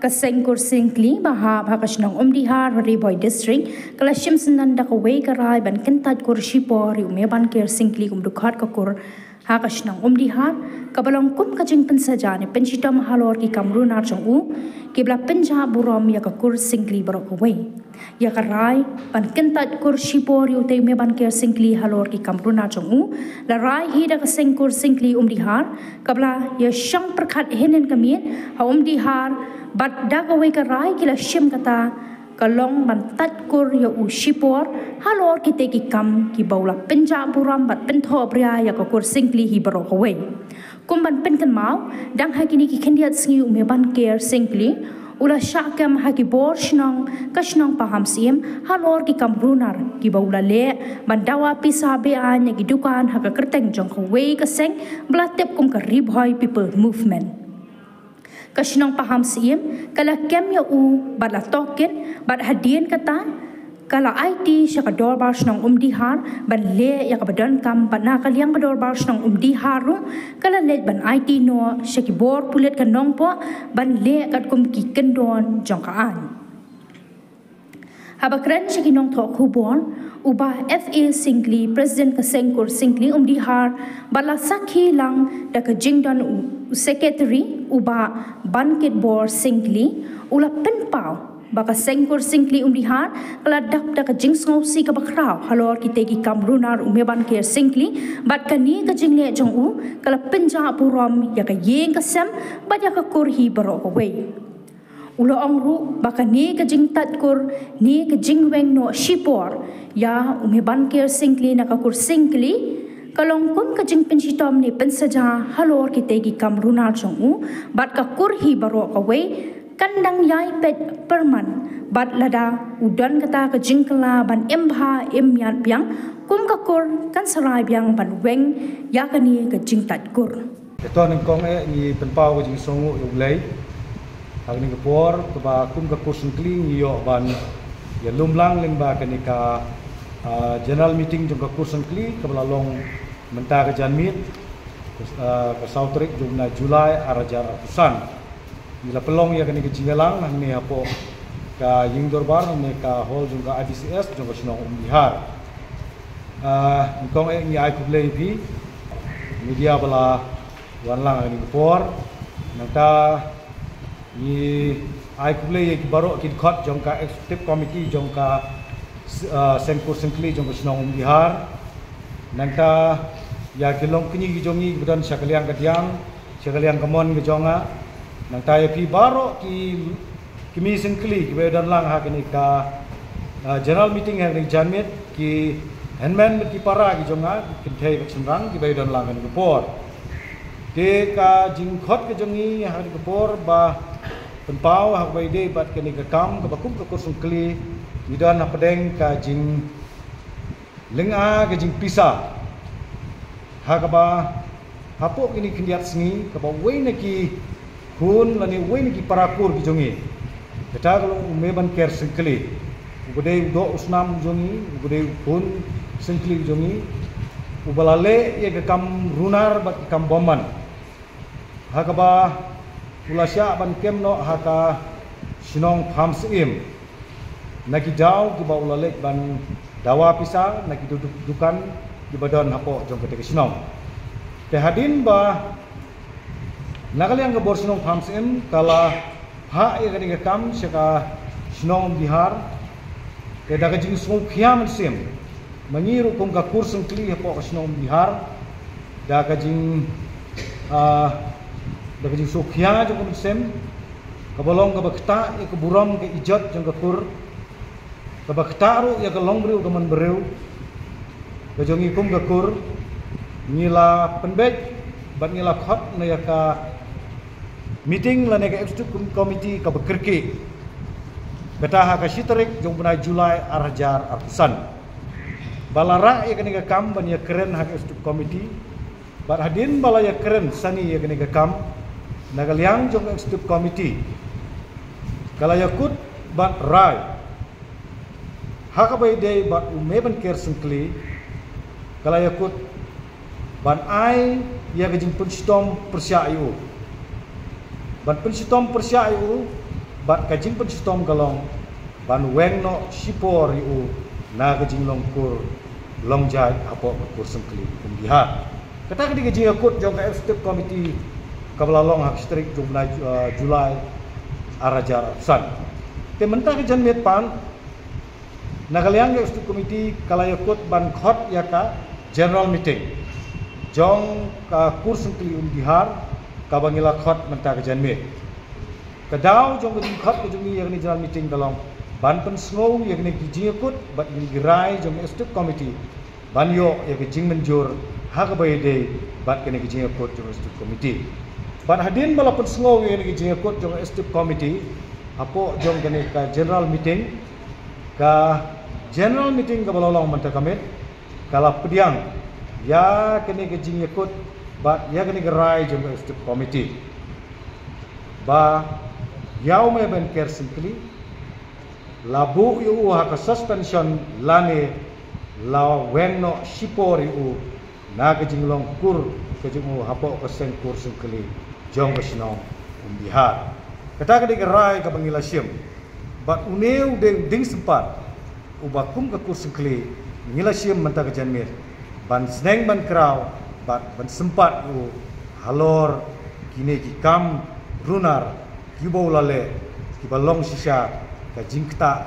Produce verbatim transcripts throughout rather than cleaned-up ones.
Seng kur syngkli ba hap ha ka shnong Umdihar, Ri Bhoi District, ka la shim syndon da kawei ka rai ban kyntait kur shipor ïa u Mebanker Syngkli kum u dkhot ka kur ha ka shnong Umdihar, kaba long kum ka jingpynsaja ne pynshitom halor ki kam runar jong u, kiba la pynjah burom ïa ka kur syngkli baroh kawei. Ïa ka rai ban kyntait kur shipor ïa utei u Mebanker Syngkli halor ki kam runar jong u, la rai hi da ka seng kur syngkli Umdihar, kaba la ïa shong pyrkhat hynnin ka miet ha Umdihar, bad da kawei ka rai ki la shim kata ka long ban tait kur ïa u shipor halor kitei ki kam kiba u la pynjah burom bad pynthohbria ïa ka kur syngkli hi baroh kawei. Kum ban pynkynmaw, dang ha kine ki khyndiat sngi u Mebanker Syngkli u la shah kem ha ki bor shnong ka shnong Pahamsyiem halor ki kam runar kiba u la leh ban dawa pisa be-aiñ ïa ki dukan ha ka kyrteng jong kawei ka seng ba la tip kum ka Ri Bhoi People Movement. Ka shnong Pahamsyiem ka la kem ïa u bad la tohkit, bad hadien kata ka la aiti sha ka dorbar shnong Umdihar ban leh ïa kaba donkam, bad na ka liang ka dorbar shnong Umdihar ruh ka la leit ban aiti noh sha ki bor pulit ka Nongpoh ban leh katkum ki kyndon jong ka aiñ. Haba kren sha ki nongthoh khubor, u Bah F A Syngkli, President ka seng kur syngkli Umdihar, bad la sakhi lang da ka jingdon u Secretary, u Bah Bankitbor Syngkli, u la pynpaw ba ka seng kur syngkli Umdihar ka la dap da ka jingsngewsih kaba khraw halor kitei ki kam runar u Mebanker Syngkli, bad kane ka jingleh jong u ka la pynjah burom ïa ka ïing ka sem bad ïa ka kur hi baroh kawei. U la ong ruh ba kane ka jingtait kur ne ka jingweng noh shipor ïa u Mebanker Syngkli na ka kur syngkli ka long kum ka jingpynshitom ne pynsaja halor kitei ki kam runar jong u, bad ka kur hi baroh kawei kan dang ïai peit pyrman, bad lada u don kata ka jingkylla ban im bha im miat biang, kum ka kur kan sa rai biang ban weng ïa kane ka jingtait kur. Te to nyngkong eh ngi pynpaw ka jingsngewnguh ïa U Blei ha kane ka por kaba kum ka kur syngkli ngi ïoh ban ïalum lang lyngba kane ka, ah, general meeting jong ka kur syngkli kaba la long mynta ka janmiet, ah, ka saw tarik jong u bnai July ar hajar arphew san. Ngi la pynlong ïa kane ka jingïalang hangne hapoh ka ïing dorbar, hangne ka hall jong ka I B C S jong ka shnong Umdihar. Ah, nyngkong eh ngi ai khublei ïa phi media ba la wan lang ha kane ka por. Nangta ngi ai khublei ïa ki baroh ki dkhot jong ka executive committee jong ka, ah, seng kur syngkli jong ka shnong Umdihar. Nangta ïa ki longkñi ki jong ngi kiba don sha ka liang ka diang, sha ka liang ka mon ka jong nga. Nangta ïa phi baroh ki kmie syngkli kiba ïadon lang ha kane ka, ah, general meeting ha kane ka janmiet, ki hynmen bad ki para ki jong nga, ki kynthei bad shynrang kiba ïadon lang ha kane ka por. Te ka jingkhot ka jong ngi ha kane ka por ba pynpaw ha kaba ïadei bad kane ka kam kaba kum ka kur syngkli ngi don hapdeng ka jing lynga ka jingpisa. Ha kaba hapoh kine khyndiat sngi kaba uwei na ki khun lane uwei na ki para kur ki jong ngi, kata ka long u Mebanker Syngkli, uba dei u doh u snam u jong ngi, uba dei u khun syngkli u jong ngi, uba la leh ïa ka kam runar bad ka kam bymman. Ha kaba u la shah ban kem noh ha ka shnong Pahamsyiem na ki daw kiba u la leit ban dawa pisa na ki du-, du-, dukan kiba don hapoh jong kata ka shnong. Te hadien ba na ka liang ka bor shnong Pahamsyiem ka la phah ïa kane ka kam sha ka shnong Umdihar, te da ka jingsngewkhia mynsiem ma ngi ruh kum ka kur syngkli hapoh ka shnong Umdihar, da ka jing, ah, da ka jingsngewkhia jong ka mynsiem, kaba long kaba ktah ïa ka burom ka ijot jong ka kur, kaba ktah ruh ïa ka longbriew ka manbriew ka jong ngi kum ka kur, ngi la pynbeit bad ngi la khot na ïa ka meeting lane ka executive com-, committee kaba kyrkieh, kata ha ka shi tarik jong u bnai July ar hajar arphew san. Ba la rah ïa kane ka kam ban ïakren ha ka executive committee, bad hadien ba la ïakren sani ïa kane ka kam na ka liang jong ka executive committee, ka la ïakut bad rai ha kaba ïadei bad u Mebanker Syngkli, ka la ïakut ban ai ïa ka jingpynshitom pyrshah ïa u, ban pynshitom pyrshah ïa u Bad ka jingpynshitom ka long ban weng noh shipor ïa u na ka jinglong kur long jait hapoh ka kur Syngkli Umdihar. Kata ka dei ka jingïakut jong ka Executive Committee kaba la long ha ka shi tarik jong u bnai, uh, July ar hajar arphew san. Te mynta ka janmiet pat, na ka liang ka Executive Committee ka la ïakut ban khot ïa ka General Meeting jong ka kur Syngkli Umdihar kaba ngi la khot mynta ka janmiet. Ka daw jong ka jingkhot ka jong ngi ïa kane General Meeting ka long ban pynsngew ïa kane ka jingïakut bad ïa kane ka rai jong ka Executive Committee ban ïoh ïa ka jingmynjur ha kaba ïadei bad kane ka jingïakut jong ka Executive Committee. Bad hadien ba la pynsngew ïa kane ka jingïakut jong ka Executive Committee hapoh jong kane ka General Meeting, ka General Meeting kaba la long mynta ka miet ka la pdiang ïa kane ka jingïakut bad ïa kane ka rai jong ka Executive Committee ba ïa u Mei Benker Syngkli la buh ïa u ha ka suspension lane la weng noh shipor ïa u na ka jinglong kur ka jong u hapoh ka seng kur Syngkli jong ka shnong Umdihar. Kata ka dei ka rai kaba ngi la shim. Bad une u dei u dieng sympat uba kum ka kur Syngkli ngi la shim mynta ka janmiet ban sneng ban kraw bad ban sympat ïa u halor kine ki kam runar kiba u la leh kiba long shisha ka jingktah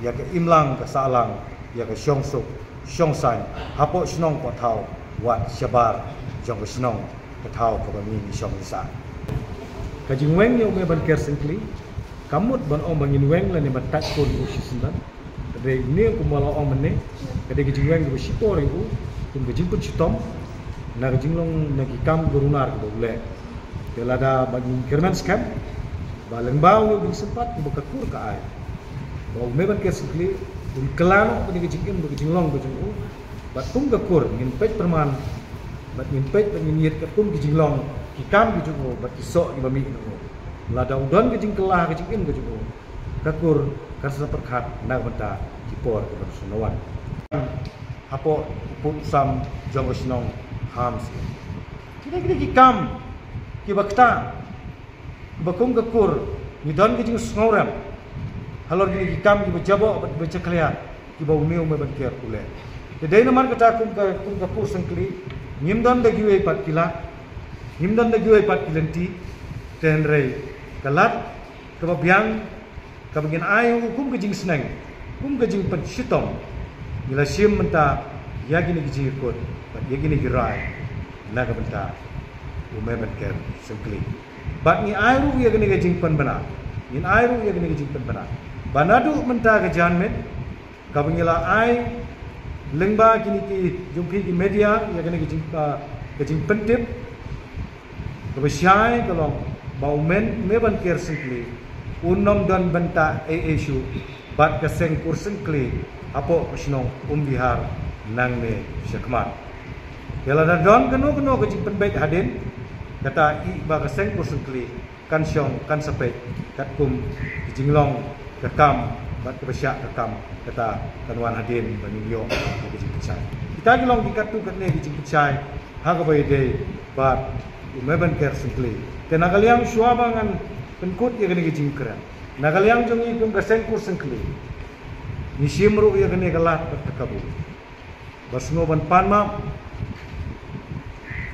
ïa ka imlang ka sahlang, ïa ka shongsuk shongsaiñ hapoh shnong pohthaw wat shabar jong ka shnong ka thaw kaba ngi ngi shong ngi sah. Ka jingweng ïa u Mei Benker Syngkli kam mut ban ong ba ngin weng lane ban tait khun ïa u shisyndon. Hynrei une kumba la ong mynne, ka dei ka jingweng kaba shipor ïa u kum ka jingpynshitom na ka jinglong na ki kam kiba runar kiba u leh. Te lada ba ngin kyrmen skhem ba lyngba une u dieng sympat uba ka kur ka ai, ba u Mei Benker Syngkli un kylla noh kane ka jingim bad ka jinglong ka jong u. Bad kum ka kur ngin peit pyrman bad ngin peit bad ngin ïit katkum ki jinglong ki kam ki jong u bad ki soh kiba mih na u. Lada u don ka jingkylla ha ka jingim ka jong u, ka kur kan sa pyrkhat na ka bynta ki por kiban sa wan. Hapoh u pud u sam jong ka shnong Hamsiem, kine kine ki kam kiba ktah ba kum ka kur ngi don ka jingsngewrem halor kine ki kam kiba jaboh bad kiba jakhlia kiba une u Mei Benker u leh. Te dei namar kata kum ka, kum ka kur Syngkli ngim don da kiwei pat ki lad, ngim don da kiwei pat ki lynti. Te hynrei ka lad kaba biang kaba ngin ai ïa u kum ka jingsneng, kum ka jingpynshitom, ngi la shim mynta ïa kine ki jingïakut bad ïa kine ki rai na ka bynta u Mei Benker Syngkli. Bad ngi ai ruh ïa kane ka jingpynbna, ngin ai ruh ïa kane ka jingpynbna ba naduh mynta ka janmiet kaba ngi la ai lyngba kine ki jong phi ki media ïa kane ka jing, ah, ka jingpyntip kaba shai ka long ba u Mei, Mei Benker Syngkli un ym don bynta ei ei shuh bad ka seng kur Syngkli hapoh ka shnong Umdihar nangne shakhmat. Te lada don kano kano ka jingpynbeit hadien, kata i ba ka seng kur Syngkli kan shong kan sa peit katkum ki jinglong ka kam bad kaba shah ka kam, kata kan wan hadien ba ngin ïoh ka jingpynshai. Kita ki long ki katto katne ki jingpynshai ha kaba ïadei bad u Mei Benker Syngkli. Te na ka liang shuwa ba ngan pynkut ïa kane ka jingkren, na ka liang jong ngi kum ka seng kur Syngkli ngi shim ruh ïa kane ka lad bad ka kabu ba sngew ban pan map,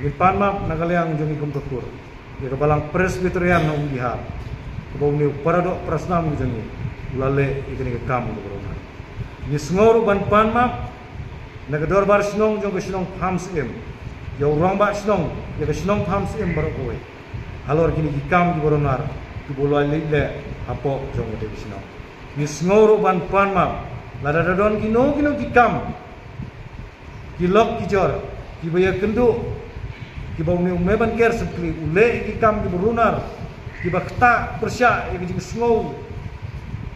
ngin pan map na ka liang jong ngi kum ka kur ïa ka balang Presbyterian na Umdihar, kaba une u paradoh parasnam ka jong ngi u la leh ïa kane ka kam kaba runar. Ngi sngew ruh ban pan map na ka dorbar shnong jong ka shnong Phamsyiem, ïa u rangbah shnong, ïa ka shnong Phamsyiem baroh kawei halor kine ki kam kiba runar kiba u la leh hapoh jong kata ka shnong. Ngi sngew ruh ban pan map lada da don kino kino ki kam, ki lok ki jor, kiba ïakynduh, kiba une u Mei Benker Syngkli u leh ïa ki kam kiba runar, kiba ktah pyrshah ïa ka jingsngew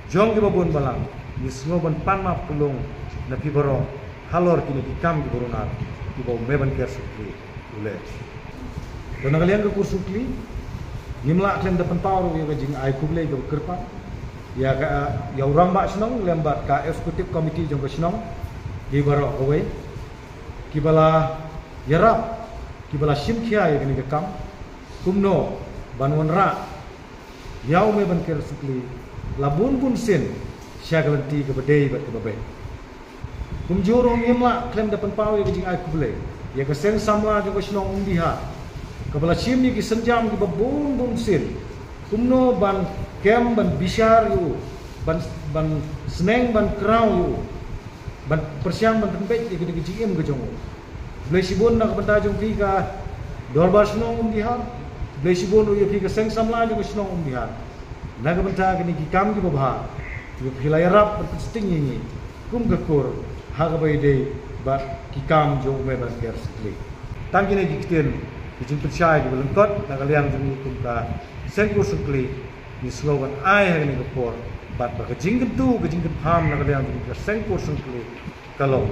jong kiba bun balang. Ngi sngew ban pan map kyllung na phi baroh halor kine ki kam kiba runar kiba u Mei Benker Syngkli u leh. To na ka liang ka kur Syngkli ngim lah khlem da pynpaw ruh ïa ka jingai khublei kaba kyrpang ïa ka, ïa u rangbah shnong lem bad ka executive committee jong ka shnong, ki baroh kawei kiba la ïarap, kiba la shim khia ïa kane ka kam kumno ban wanrah ïa u Mei Benker Syngkli la bun bun sien sha ka lynti kaba dei bad kaba beit. Kumjuh ruh ngim lah khlem da pynpaw ïa ka jingai khublei ïa ka seng samla jong ka shnong Umdihar kaba la shim ïa ki sienjam kiba bun bun sien kumno ban kem ban bishar ïa u, ban ban sneng ban kraw ïa u, ban pyrshang ban pynbeit ïa ka jingim ka jong u. Khublei shibun na ka bynta jong phi ka Dorbar Shnong Umdihar. Khublei shibun ruh ïa phi ka seng samla jong ka shnong Umdihar na ka bynta kine ki kam kiba bha kiba phi la ïarap ban pynsting ïa ngi kum ka kur ha kaba ïadei bad ki kam jong u Mei Barakiar Syngkli. Tang kine ki ktien ki jingpynshai kiba lyngkot na ka liang jong ngi kum ka seng kur Syngkli. Ngi sngew ban ai ha kane ka por bad ba ka jingkyntu ka jingkynpham na ka liang jong ngi ka seng kur Syngkli ka long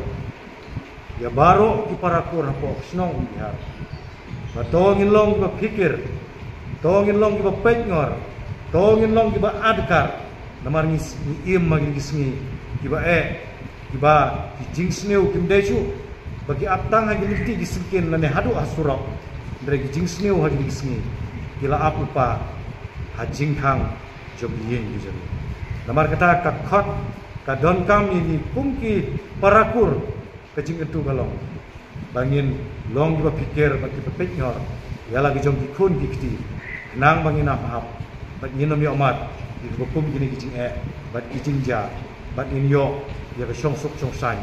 ïa baroh ki para kur hapoh ka shnong Umdihar. Ba to ngin long kiba phikir, to ngin long kiba peitngor, to ngin long kiba adkar. Namar ngi s- ngi im ha kine ki sngi kiba eh, kiba ki jingsniew kim dei shuh ba ki ap tang ha ki lynti ki syngkien lane haduh ha surok. Hynrei ki jingsniew ha kine ki sngi ki la ap lypa ha jingkhang jong ki ïing ki jong ngi. Namar kata ka khot ka donkam ïa ngi kum ki para kur, ka jingkyntu ka long ba ngin long kiba phikir bad kiba peitngor ïa la ki jong ki khun ki kti, khnang ba ngin ap hap bad ngin ym ïoh mad ïa kiba kum kine ki jingeh bad ki jingjia, bad ngin ïoh ïa ka shongsuk shongsaiñ